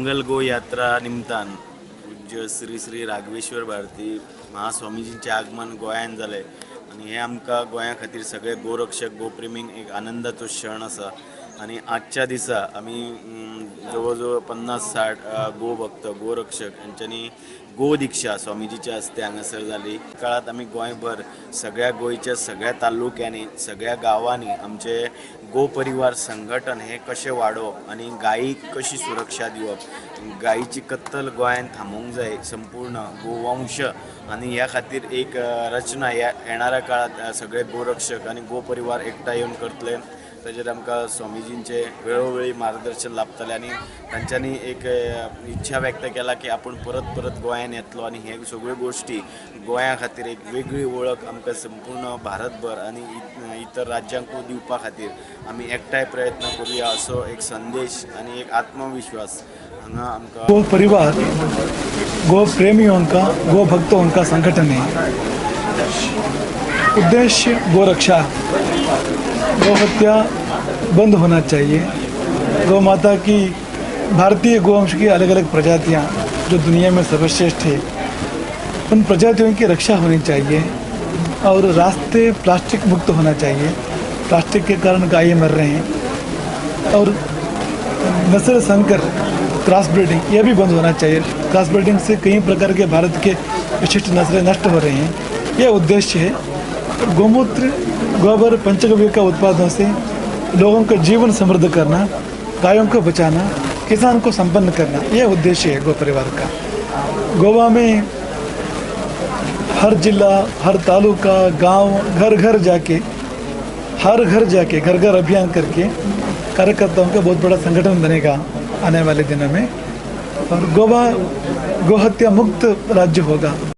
मंगल गो यात्रा निमतान पूज्य श्री श्री राघवेश्वर भारती महास्वामीजींचें आगमन गोंयांत जालें आनी हें आमकां गोंया खातीर सगळे गोरक्षक गोप्रेमींक एक आनंदाचो क्षण आसा. आनी आजच्या दिसा आमी जवळ जवळ 50-60 गोभक्त गोरक्षक हांच्यांनी गोदिक्षा स्वामीजीच्या हस्ते हांगासर जाली. काळांत आमी गोंयभर सगळ्या गोंयच्या सगळ्या तालुक्यांनी सगळ्या गांवांनी आमचे गोपरिवार संघटन हे कशें वाडोवप आनी गायीक कशी सुरक्षा दिवप, गायीची कत्तल गोंयांत थांबोवंक जाय संपूर्ण गोवंश, आनी ह्या खातीर एक रचना ह्या येणाऱ्या काळांत सगळे गोरक्षक आनी गोपरिवार एकठांय येवन करतले. ताचेर आमकां स्वामीजींचे वेळोवेळी मार्गदर्शन लाभतलें आनी तांच्यांनी एक इच्छा व्यक्त केला की आपूण परत परत गोंयांत येतलो आनी हे सगळ्यो गोश्टी गोंया खातीर एक वेगळी वळख आमकां संपूर्ण भारतभर आनी इतर राज्यांकूय दिवपा खातीर आमी एकठांय प्रयत्न करुया असो एक संदेश आनी एक आत्मविश्वास हांगा आमकां. गो परिवार गो प्रेमियों का, गो भक्तों का संगठन है. उद्देश्य गोरक्षा, गौ हत्या बंद होना चाहिए. गौ माता की, भारतीय गोवंश की अलग अलग प्रजातियां जो दुनिया में सर्वश्रेष्ठ है, उन प्रजातियों की रक्षा होनी चाहिए और रास्ते प्लास्टिक मुक्त होना चाहिए. प्लास्टिक के कारण गायें मर रहे हैं और नस्ल संकर, क्रॉस ब्रीडिंग, यह भी बंद होना चाहिए. क्रॉस ब्रीडिंग से कई प्रकार के भारत के विशिष्ट नस्लें नष्ट हो रही हैं. यह उद्देश्य है. गोमूत्र, गोबर, पंचगव्य का उत्पादों से लोगों का जीवन समृद्ध करना, गायों को बचाना, किसान को संपन्न करना, यह उद्देश्य है गो परिवार का. गोवा में हर जिला, हर तालुका, गांव, घर घर जाके, हर घर जाके, घर घर अभियान करके कार्यकर्ताओं का बहुत बड़ा संगठन बनेगा आने वाले दिनों में और गोवा गोहत्या मुक्त राज्य होगा.